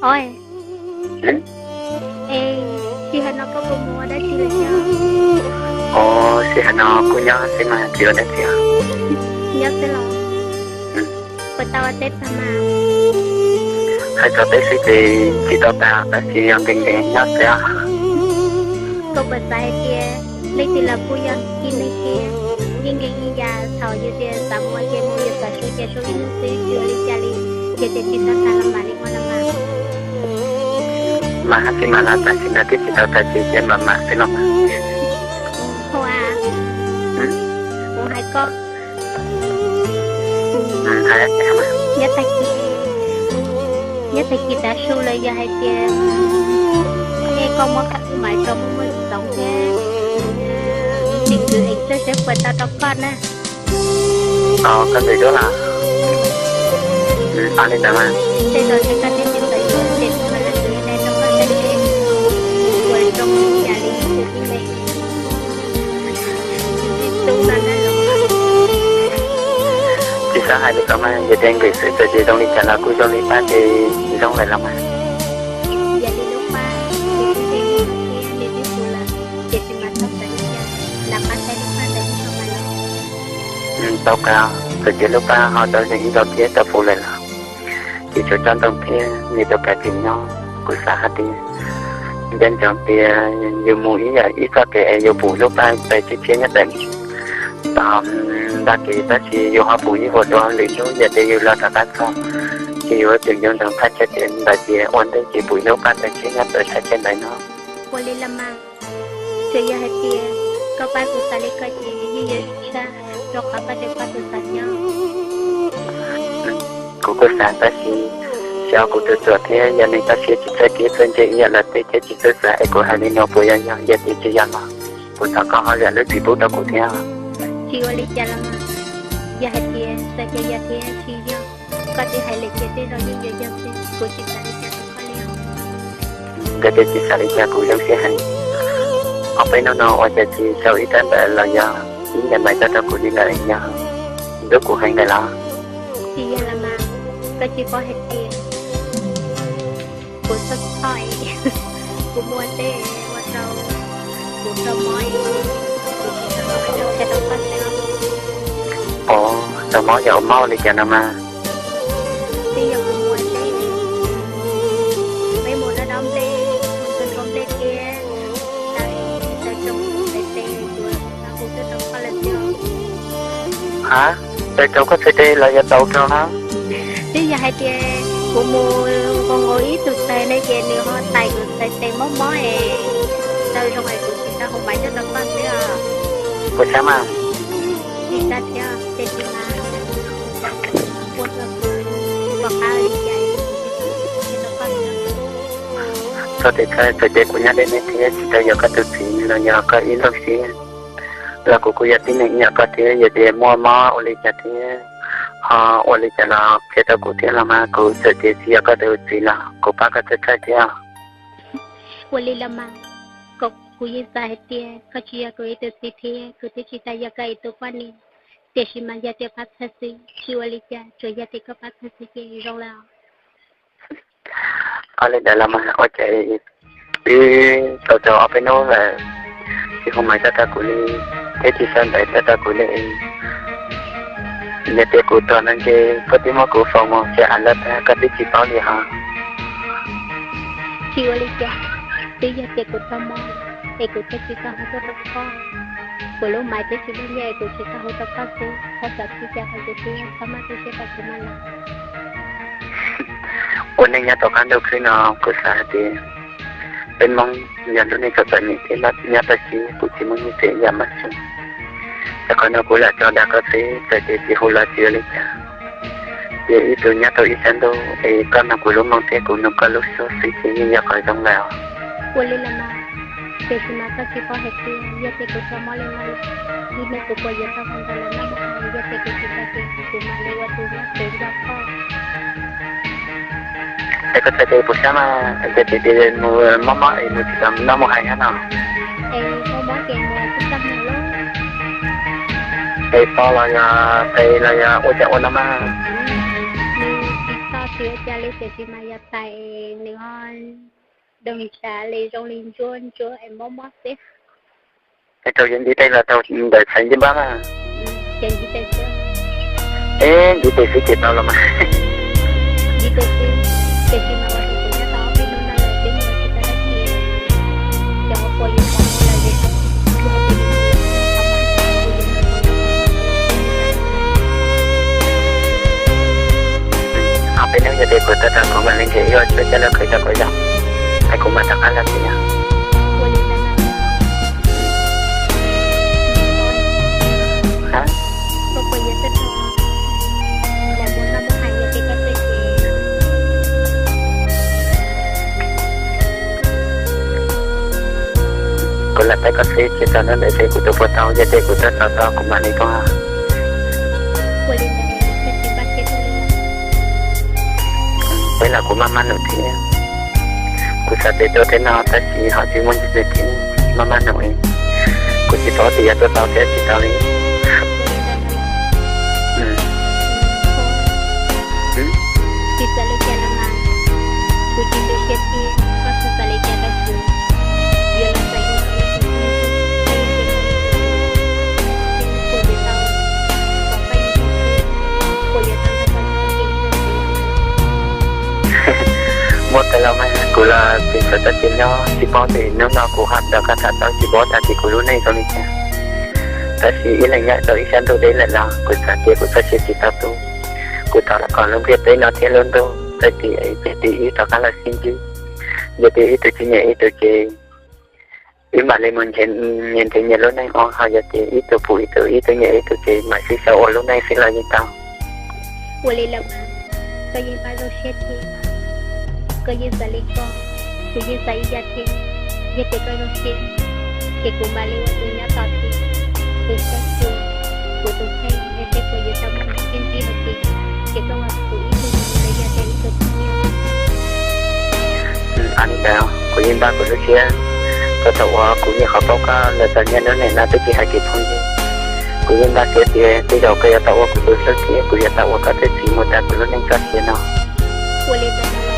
Ov, es sij hawm no koj puas mus ua dab tsi lawm thiab? Ov, sij hawm no kuj nyob xwb mas tsis ua dab tsi. Nyob xwb los? Puas tau ua teb tag mas? Hais txog teb xwb ces tsis tau tag tab sis yog nkees nkees nyob xwb. Koj puas xav hais tias leej twg los kuj yog tib neeg thiab, yeej nkees ib yam, thaum yus tias xav mus ces mus, yus xav su ces su ib hnub xwb, tsis ua li cas li. Ces tias tsis tau tag los mam li ua los mas. Mas hais tsis mas los tam sim no twb tsis tau tag ces cia mam mam xwb los mas. Hauv a, kuv hais koj, nyob tag kis, nyob tag kis tav su lawm yog hais tias es koj muab kab maiv rau muaj muaj txoov thiab txiv kwv ev txawj seb puas tau rau koj na. Koj ntxim hlub los? Li ntawd mas. Tej zaum ces koj thiaj tsis txawj yuav ces kuv mam li tus dai rau koj saib seb puas zoo li cas li. Tsis xav hais li ko mas, yog tias nkees xwb txawm tsis zoo li cas los kuj zoo li pab ces zoo lawm los mas. Yog li lub pab, tsis mas txhob xav li cas, lam pab saib lub pab ntawd ib zaug mas los. Tau kawg, txawm tias lub pab ho tau zeeg ib zaug thiab tau fuv lawm los, ces tsuas tsob ntoo thiab nws tus kav tseem nyob. Kuv xav hais tias nco ntsoov tias yus mus ib yam ib txoj kev es yus pum lub pab tais tshiab tshiab nyob pem tom ntag kev tab sis yus ho pum ib vuag dua lwm hnub yog tias yus los rov qab txog, ces yus tseem nco ntsoov thaj chaw tias ntawd ces ua ntej ces pum lub pab tais tshiab nyob pem thaj chaw ntawd no. Ua li los mas, tsuas yog hais tias koj pab kuv xav li ko ces yeej yuav tshaj rau qhov koj tseem pab kuv xav nyob. Kuv kuj xav tab sis xyov kuv tus txuam thiab yog nws txoj sia tsis txawj kev txawj ntse ib yam lawm tej thiab tsis txawj xav es kuv hais li no puas yog yog, yog tias tsis yog los kuv thov koj ho zam lub txim pub rau kuv thiab. Tsis ua li cas los mas, yog hais tias txawm tias yog thiab tsis yog, koj twb hais lawm ces tej zaum yeej yuav yog xwb, kuv tsis xav li cas rau koj li os. Nkawd tias tsis xav li cas kuv zoo siab heev. Ob peb hnub no ua cas tsis sau ib rab ntawv los yog ib ncaws maiv tuaj rau kuv li lawm, yog hlub kuv heev lawm los? Tsis yog los mas, koj tsis paub hais tias kuv txhob txhob, kuv muaj tej ua rau kuv raug mob, kuv tsis tau qhia rau koj xwb. Ov, raug mob yog ua mob li cas no mas? Twb yog kuv mus ua teb, peb mus dob dob nplej, mus tua nplej thiab, tau rau kuv txhais tes, kuv tau rau koj lawm xwb. Ha, tau rau koj txhais tes los yog tau rau na? Twb yog hais tias kuv mus nqus nqus ib tug txhais ne ces nws ho tais kuv txhais tes mob mob es, tau zoo es kuv tsis tau hu maiv coj rau koj xwb os. Puas sab mas? Tsis sab thiab, ces tsis mas, ua rau kuv tsis pom qab li cas, tsis tau koj xwb. Koj tes txhais tes kuv nyob deb ne thiab tsis tau yog koj tus txiv los yog koj ib leeg xwb, los kuv kuj yog tib neeg ib yam koj thiab, yog tias muaj mob ua li cas thiab ho ua li cas los qhia rau kuv thiab los mas, kuv txawm tias tsis yog koj tus txiv los kuv pab koj txhawj txhawj thiab. Ua li los mas, kuv yeej xav hais tias koj tsis yog kuv ib tug txiv thiab kuv twb tsis tas yog koj ib tug poj niam, tiam sis mas yog tias pab txhawj xwb tsis ua li cas, tsuas yog tias koj pab txhawj xwb ces zoo lawm. Ua li ntawd los mas ua cas twb tau rau ob peb hnub lawm tsis hu maiv coj rau kuv li, thiab tsis sau ntawv coj rau kuv li. Yog tias kuv tuag no ces koj twb muab kuv faus mus ces av lawv tag koj twb tsis paub li hos. Tsis ua li cas, twb yog tias kuv tau mob es kuv thiaj tsis tau hu tuaj rau koj. Kuv lub maiv twb tsis muaj nyiaj es kuv tsis tau hu rau koj xwb, koj xav txij cas hais kuv thiab, koj maj txoj siab rau kuv maj los. Ua neej nyob rau qab ntuj khwb no kuv xav hais tias peb Hmoob yog lub neej txom txom nyem thiab nyob tau sib kuj tsis muaj nyiaj txiag yam maj xwb. Rau qhov no kuv lam tso dag koj xwb, txawm tias tsis hu los tsis ua li cas, ces ib tug nyob rau ib sab ntuj es koj nug kuv lub mooj thiab kuv nug koj lub suab xwb ces yeej yog qhov zoo lawm os. Ua li los mas, tiam sis mas koj tsis paub hais tias yog tias kuv tau mob li no, ib hnub kuv puas yuav tau hu ntawv los noj muag hais, yog tias kuv tsis tau ces kuv mam li ua tus nyob tsev nco koj. Es koj txhais tes puas sab mas, es tias mus mob mob es mus tsis tau noj muag hais thiab no? Es mob mob ces mus tsis tau mus lawm. Es to los yog qis los yog ua cas ua no mas? Nws tsis to Tsis ua cas li, tiam sis mas yog tais nws ho doog ntshav li, zoo li ntsuab ntsuab es mob mob xwb. Es rau yus ntiv tes los rau ntawm Xaiv Ncej Npab mas. Ces ntiv tes xwb. Eb, ntiv tes xwb ces tau los mas. Ntiv tes xwb, tiam sis mas ua rau kuv nyob tau ob peb hnub no lawm twb mus tsis tau dab tsi. Cov uas puas yuav tau mus lawm ces tau mus, tsis hais tias yuav mus lawm tau mus. Ob peb hnub yog tias kuv tau rau kuv mam li nrhiav ib qho tshuaj coj los khaws rau kuv zom, es kuv mam rov qab los xwb na. Ua li ntawd na. Koj puas yuav tuaj nrog kuv mus noj npauj hais yog tias koj tuaj ces. Kuv lam teb koj xwb, tsis tau hnub ntawd ces kuv tus puas tau, yog tias kuv tuaj tau tau kuv mam li tuaj. Ua li ntawd koj tsis npaj siab tuaj li. Peb los kuv maj maj num thiab. Kuv xav tias tuaj thiab no tab sis ho tsis muaj ntsis nws thiab, maj maj num. Kuv tsis paub tias yog tuaj tau thiab tsis tau li. Tsis txawm li cas los mas kuv tsis tu siab tiag, koj txhob xav li cas rau kuv. Yuav los txais ua koj ib tug phooj ywg, koj yeej tias koj ib tug, ces koj puas yuav tau, kom koj ib tug phooj ywg, puas yuav tau nrog koj ua ke ib tug phooj ywg? Muaj tas los mas, kuv los tseem xav txoj kev nyob tsis paub tias hnub no kuv ho nrog koj tham tau tsis paub tag tias kuv lub neej zoo li cas. Tab sis ib leeg nyob rau ib sab ntuj deb lawm los kuv xav tias kuv txoj sia tsis tau tu. Kuv thov kom lub ntiaj teb no thiab lub ntuj txawj tim, txawj tim ib rov qab los sib ntsib. Yog tias ib tug tsis nyiam ib tug ces wb mam li mus nyias nrhiav nyias lub neej ua, ho yog tias ib tug pum ib tug, ib tug nyiam ib tug ces mam sib sau ua lub neej xwb los yeej tau. Ua li los mas, koj yeej pab zoo siab thiab, koj yeej xav li ko, kuv yeej xav ib yam thiab. Yog tias koj zoo siab, ces kuv mam li ua tus nyob tos thiab, tus saib xyuas kuv tus kheej es seb puas yuav tau muaj hnub sib ntsib hais tias, ces koj ua kuv ib tug, yog tias ib tug phooj ywg. Aw, li ntawd kuv yeej npaj kuv lub siab, koj tau ua kuv nyiam qhov paub koj los txog niaj hnub niam no twb tsis hais kev phooj ywg. Kuv yeej npaj siab tias tej zaum koj yuav tau ua kuv tus hlub thiab kuv yuav tau ua koj tus txiv mus tas kuv lub neej txoj sia no. Ua li ntawd los,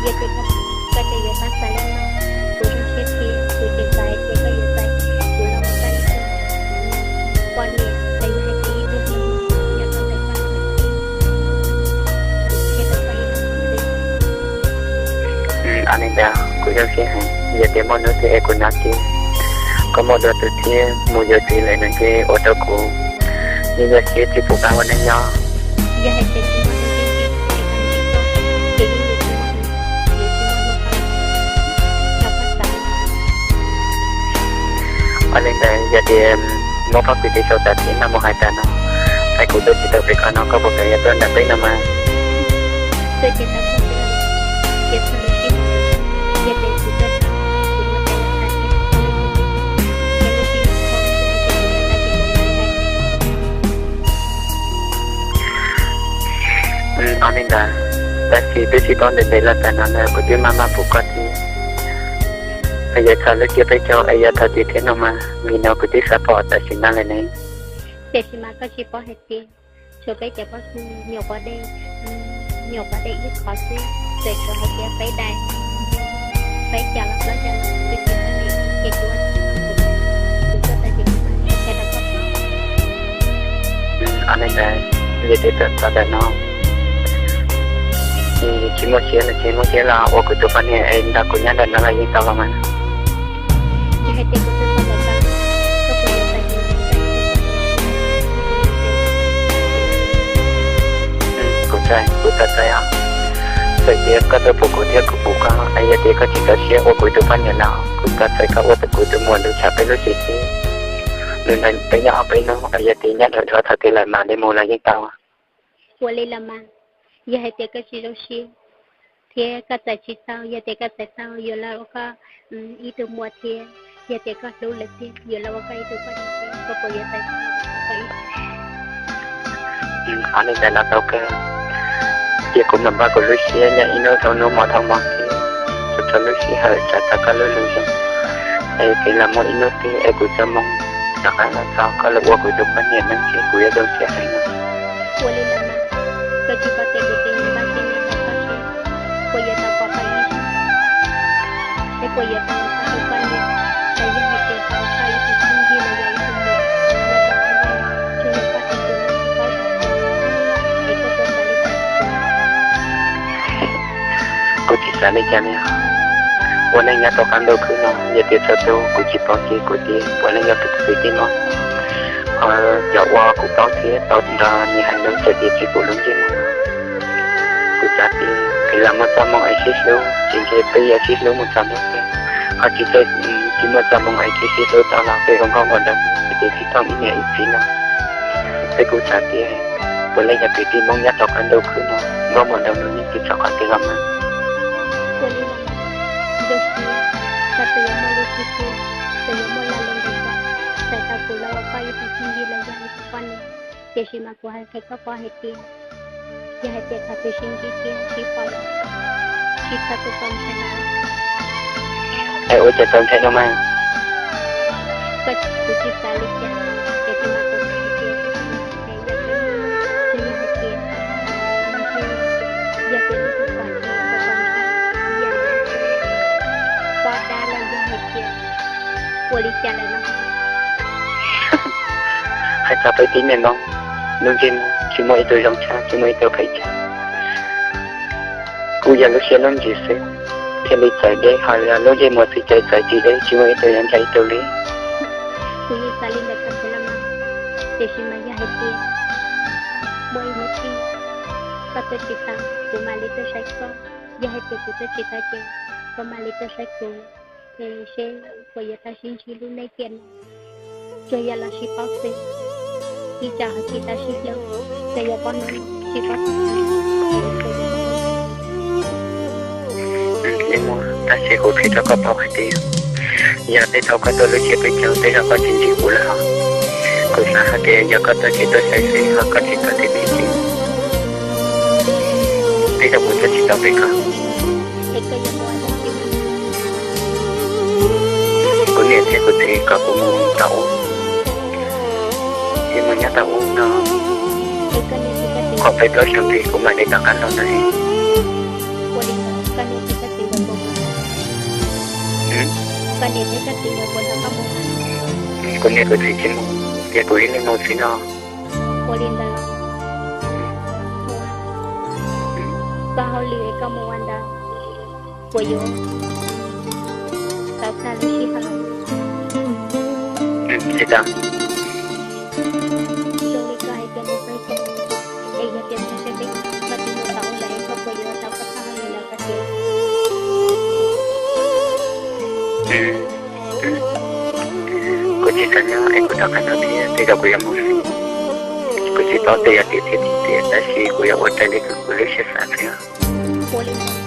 yog tias koj tseem yuav tau xav li no, kuv zoo siab thiab, kuv tseem xav hais tias koj yuav txais kuv los ua koj ib tug poj niam los yog hais tias ib tug hlub nyob rau ntawm koj lub neej thiab, kuv qhia rau koj ib qho xwb. Aw, li ntawd kuv zoo siab heev, yog tias muaj hnub twg es kuv hnov tias koj muaj dua tus thiab mus yuav txiv lawm no ces ua rau kuv yeej yuav siab tsis pum qab ua neej nyob. Yog hais tias tsis muaj tus tseem ceeb es koj ntsib koj, ces yeej yuav tsis muaj, yuav tsis muaj hnub qab rau koj xav. Ua li ntawd yog tias muab pob kws tis sau tas thiab no mus hais tas no, es kuv tuaj tsis tau pem koj no koj puas kam yuav tuaj nram peb no mas? Tuaj ces tau koj xwb, ces txog lub sij hawm, yog tias kuv tuaj tau, kuv muaj tes los tas thiab, ces lub sij hawm txog, ces kuv yuav tau ces kuv mam li hais. Ua li ntawd, tab sis twb sib paub ntev ntev los tas no na, kuv twb maj maj pum koj thiab. Es yuav txog lub caij peb caug es yuav thaum twg thiab no mas, vim no kuv twb xav pom tam sim no lawm ne. Tiam sis mas koj tsis paub hais tias, tshuav peb cov pob kws nyuam qhuav de, nyuam qhuav de ib qho xwb, txawm tshuav hais tias peb daim, peb caug los plaub caug los twb tsis tau li, ces kuv, kuv tuaj tau ces kuv mam li qhia rau koj paub. Ua li ntawd, yog tias tuaj txog ntawm no, tsis muaj siab los tsis muaj siab los ua kuv tus poj niam es nrog kuv nyob ntawm no los yeej tau los mas. Yog hais tias kuv tuaj txog ntawm koj, koj puas yuav txais kuv? Kuv txais, kuv txais txais os. Txawm tias koj tuaj pum kuv thiab kuv pum koj, es yog tias koj tsis txaus siab ua kuv tus poj niam los kuv txais koj ua kuv tus muam lub tshaj peb lub tsev xwb. Nws ntawd peb nyob ob peb hnub, es yog tias nyob dhau dhau thaum twg lawm mam li mus los yeej tau. Ua li los mas, yog hais tias koj tsis zoo siab thiab koj txais tsis tau, yog tias koj txais tau yuav los ua koj ib tug muam thiab, yog tias koj hlub lawm thiab yuav los ua koj ib tug poj niam thiab, koj puas yuav txais tau koj ib? Ua li ntawd los tau kawg. Cia kuv mam npaj kuv lub siab nyob ib hnub dhau hnub hmo dhau hmo xwb, txog lub sij hawm tsam tau koj lub lus zoo, es twb los muaj ib hnub twg es kuv txoj hmoo rov qab los txog koj los ua kuv tus poj niam no ces kuv yuav zoo siab heev. Ua li ntawd mas, Cas li cas li os, ua neej nyob rau qab ntuj khwb no yog tias txhua tus kuv tsis paub ces kuv tias puav leej yog kuv tus kwv tij Hmoob, ho cov uas kuv paub thiab tau nrog nws hais lus txawm tias tsis pum lub ntsej muag. Kuv xav tias qhia los muaj txoj hmoo es sib hlub, tsis ntshe peb yuav sib hlub mus txog hnub twg, ho tsis txawj, tsis muaj txoj hmoo es sib hlub tau los peb ua nkauj muam nraug nus ces tsis thooj ib niam ib txiv no. Peb kuj xav tias puav leej yog kwv tij Hmoob nyob rau qab ntuj khwb no, nkauj muam nraug nus yeej tsis txhob qhov twg los mas. Ua li no, zoo siab, koj twb yuav muaj lub siab, twb yuav muaj laj lub npe, txawm tau kuv los ua koj ib tug tij los yog ib tug poj niam, tiam sis mas kuv hais qhia koj paub hais tias, yog hais tias thaum twg sib ntsib thiab sib pom lawm, tsis txhob tu txaus ntshai na. Es ua cas txaus ntshai no mas? Koj, kuv tsis xav li cas, tiam sis mas kuv xav hais tias, es yog tias, tsis yog hais tias, yog tias lub tub pom ces txaus ntshai, yog pob dab los yog hais tias ua li cas lawm no. Hais txog peb tib neeg Hmoob, lub ntsej muag tsis muaj ib tug zoo tshaj, tsis muaj ib tug phem tshaj. Kuj yog lub siab lub ntsws xwb thiaj li txawv deb, ho yog lub ntsej muag txawv txawv tsis deb tsis muaj ib tug yuav ntshai ib tug li. Kuv yeej xav li ntawd kawg thiab los mas, tiam sis mas yog hais tias muaj ib hnub twg koj tuaj tsis tau, kuv mam li tuaj saib koj. Yog hais tias kuv tuaj tsis tau ces koj mam li tuaj saib kuv, es seb puas yuav tau sib ntsib lub neej tiam no. Tsuas yog los sib paub xwb, ib tsam ho tsis tau sib hlub, tsuas yog poj niam tsis paub xwb. Ntsej muag, tab sis kuv qhia rau koj paub hais tias, yog tej thaum koj tuaj lub siab peb caug tej zaum koj tsis ntsib kuv lawm os. Kuv xav hais tias yog koj tuaj ces tuaj saib xwb, ho koj tsis tuaj ces tsis ntsib. Tej zaum kuv tuaj tsis tau pem koj. Kuv niam thiab kuv txiv kom kuv mus tau ub, ces mus nyob tau ub no kom peb plaub xyoo ntxiv kuv mam li rov qab los ntawd. Kuv niam kuv txiv tsis mus, ces kuv ib leeg mus xwb no. Ua li ntawd los, koj hauj lwm es koj mus ua ntawd, kuv yuav tau tag lub sij hawm. Tsis tau. Zoo li koj hais tias mus peb caug, es yog tias txog seb peb, koj tsis mus tau ua ntawd es koj puas yuav tau koj txoj hauj lwm ntawd koj tias. Kuv tsis xav nyob es kuv rov qab los thiab, tej zaum kuv yuav mus xwb. Kuv tsis paub tias yog tiag thiab tsis tiag, tab sis kuv yuav ua raws li kuv lub siab xav xwb. Ua li ntawd,